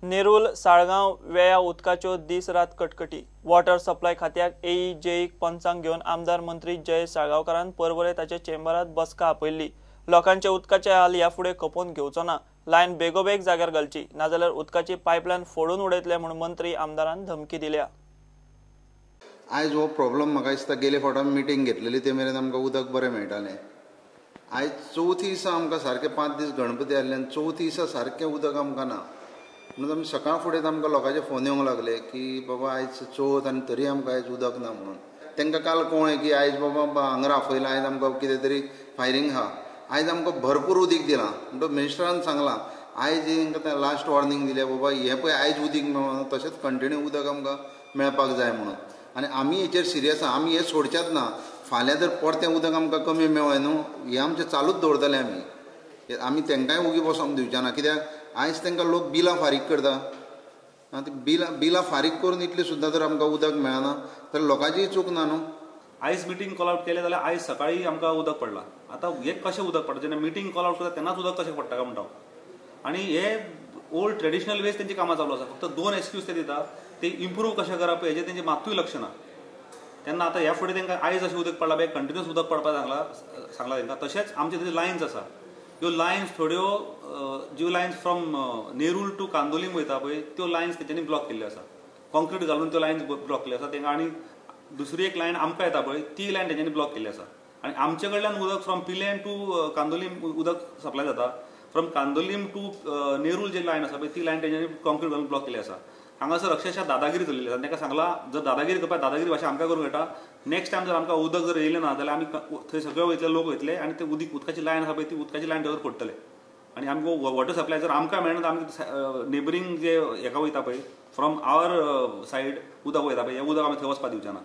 नेरूल साळगांव वेया उदकाच्यो दीस रात कटकटी। वॉटर सप्लाय खात्याक एई जेईक पंचांक घेवन आमदार मंत्री जयेश साळगांवकारान परवरे ताच्या चेंबरात बसका आपयल्ली। लोकांचे उदकाचे हाल ह्या फुडें खपोवन घेवचो ना, लायन बेगोबेग जाग्यार घालची, नाजाल्यार उदकाची पायपलायन फोडून उडयतले म्हूण मंत्री आमदारान धमकी दिल्या। आयज हो प्रॉब्लम म्हाका दिसता गेले फावट आमी मिटींग घेतलेली ते मेरेन आमकां उदक बरें मेळटालें। आयज चवथी दिसा आमकां सारकें 5 दीस गणपती आसले आनी चवथी दिसा सारकें उदक आमकां ना। म्हणून आमी सकाळ फुडें आमकां लोकांचे फोन येवंक लागले की बाबा आयज चवथ आनी तरी आमकां आयज उदक ना म्हणून। तांकां काल कळ्ळें की आयज बाबा हांगा आपयलां, आयज आमकां कितें तरी फायरींग आहा, आयज आमकां भरपूर उदीक दिलां। म्हणटकच मिनिस्टरान सांगलां आयज तांकां लास्ट वॉर्निंग दिल्या बाबा हें पळय आयज उदीक मेळना तशेंच कंटिन्यू उदक आमकां मेळपाक जाय म्हणून। आनी आमी हेचेर सिरियस आसा, आमी हें सोडचेच ना। फाल्यां जर परतें उदक आमकां कमी मेळ्ळें न्हू हें आमचें चालूच दवरतले आमी। आमी तांकांय ओगी बसोंक दिवचे ना, कित्याक आयज तांकां लोक बिलां फारीक करता, ती बिलां फारीक करून इतलें सुद्दां जर आमकां उदक मेळना तर लोकांचीय चूक ना न्हू। आयज मिटींग कॉल आवट केलें जाल्यार आयज सकाळी आमकां उदक पडलां। आतां हें कशें उदक पडटा जेन्ना मिटींग कॉल आवट करता तेन्नाच उदक कशें पडटा काय म्हणटा। आनी हे ओल्ड ट्रेडिशनल वेज तेंची कामां चालू आसा, फक्त 2 एक्सक्यूज ते दिता, ते इम्प्रूव कशें करप हेजें तेंचें मात्तूय लक्ष ना। तेन्ना आतां ह्या फुडें तांकां आयज अशें उदक पडलां पळय कंटिन्युअस उदक पडपाक सांगलां तांकां। तशेंच आमचे थंय लायन्स आसा, ह्यो लायन्स थोड्यो ज्यो lines from Nerul to Candolim वयता पळय त्यो लायन्स तेंच्यांनी ब्लॉक केल्ल्यो आसा, कॉन्क्रीट घालून त्यो लायन्स ब्लॉक केल्ल्यो आसा तांकां। आनी दुसरी एक लायन आमकां येता पळय ती लायन तेंच्यांनी ब्लॉक केल्ली आसा। आनी आमचे कडल्यान उदक फ्रॉम पिलेन टू कांदोलीम उदक सप्लाय जाता, फ्रॉम कांदोलीम टू नेरूल जे लायन आसा पळय ती लायन तेंच्यांनी कॉन्क्रीट घालून ब्लॉक केल्ली आसा। हांगासर अक्षरशः दादागिरी चल्लेली आसा। तांकां सांगलां जर दादागिरी करपाक दादागिरी भाशा आमकां करूंक मेळटा, नेक्स्ट टायम जर आमकां उदक जर येयलें ना जाल्यार आमी थंय सगळे वयतले लोक वयतले आनी ते उदकाची लायन आसा पळय ती उदकाची लायन थंय फोडटले। आनी आमकां वॉटर सप्लाय जर आमकां मेळना तर आमी नेबरींग जे हेका वयता पळय फ्रॉम our side उदक वयता पळय हें उदक आमी थंय वचपाक दिवचे ना।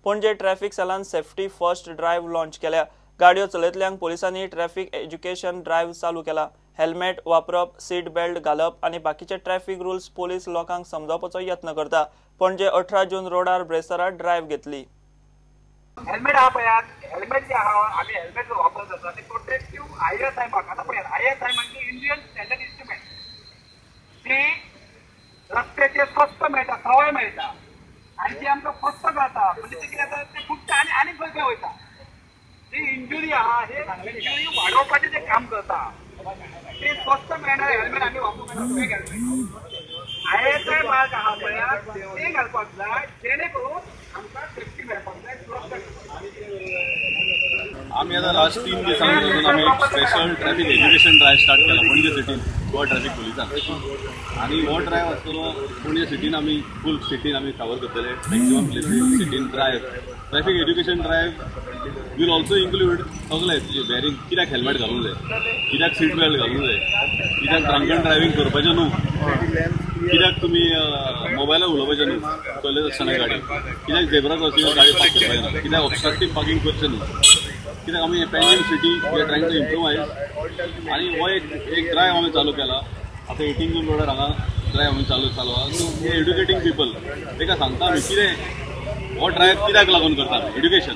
पणजे ट्रॅफिक सेलान सेफ्टी फर्स्ट ड्रायव्ह लॉन्च केल्या। गाडयो चलयतल्यांक पोलिसांनी ट्रॅफिक एज्युकेशन ड्रायव्ह चालू केला। हेल्मेट वापरप, सीट बेल्ट घालप आनी बाकीचे ट्रॅफिक रुल्स पोलीस लोकांक समजावपाचो यत्न करता। पणजे 18 जून रोडार ब्रेस्तारा ड्रायव्ह घेतली। हेल्मेट आहा पळयात, हेल्मेट जे आहा आमी हेल्मेट वापरत आसा ते प्रोटेक्टिव्ह ISI mark. आतां पळयात ISI म्हणजे इंडियन स्टँडर्ड इन्स्ट्रुमेंट, ती रस्त्याचेर स्वस्त मेळटा, सवाय मेळटा आनी ती आमकां फस्त जाता म्हणजे ते कितें जाता ते फुट्टा आनी आनी खंय खंय वयता। जी इंजुरी आहा हे इंजुरी वाडोवपाचें जे काम करता ते स्वस्त मेळणारे हेल्मेट आमी वापरूंक जाय। ISI mark आहा पळयात ते घालपाक जाय जेणे करून आमकां सेफ्टी मेळपाक जाय, सुरक्षा। आमी आतां लास्ट 3 दिसां पासून आमी एक special traffic education drive start केला पणजे सिटीन गोवा ट्रॅफिक पुलिसान। आनी हो ड्रायव्ह आसतलो पणजे सिटीन आमी फूल सिटीन आमी कवर करतले मॅक्सिमम प्लेसीस सिटीन drive. Traffic education drive will also include सगळे तुजे वेरिंग, कित्याक हेल्मेट घालूंक जाय, कित्याक सीट बेल्ट घालूंक जाय, कित्याक ड्रंकन ड्रायव्हिंग करपाचें न्हू, कित्याक तुमी मोबायलार उलोवपाचें न्हू चलयत आसतना गाडी, कित्याक झेब्रा क्रॉसिंगार गाडी पार्क करपाचें ना, कित्याक ऑब्स्ट्रक्टीव पार्किंग करचें न्हू, कित्याक आमी Panjim city we are trying to improvise. आनी हो एक ड्रायव्ह आमी चालू केला आतां 18 जून रोडार हांगा ड्रायव्ह आमी चालू आहा। सो we educating people, ताका सांगता आमी कितें हो ड्रायव्ह कित्याक लागून करता आमी education.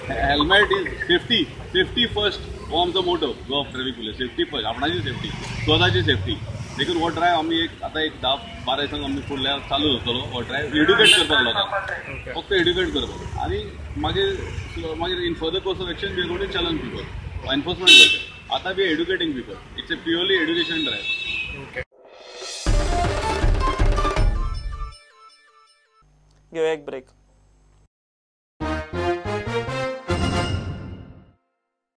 Helmet is safety, safety first हो आमचो motto Goa traffic police, safety first, आपणाची सेफ्टी, स्वताची सेफ्टी। देखून हो ड्रायव्ह आमी एक आतां एक 10-12 दिसांक आमी फुडल्या चालू जातलो हो ड्रायव्ह एड्युकेट करपाक लोकांक, फक्त एड्युकेट करपाक। आनी मागीर मागीर in further course of action we are going to challan people, enforcement करतले। आतां we educating people, it's a purely education drive. घेवया एक ब्रेक।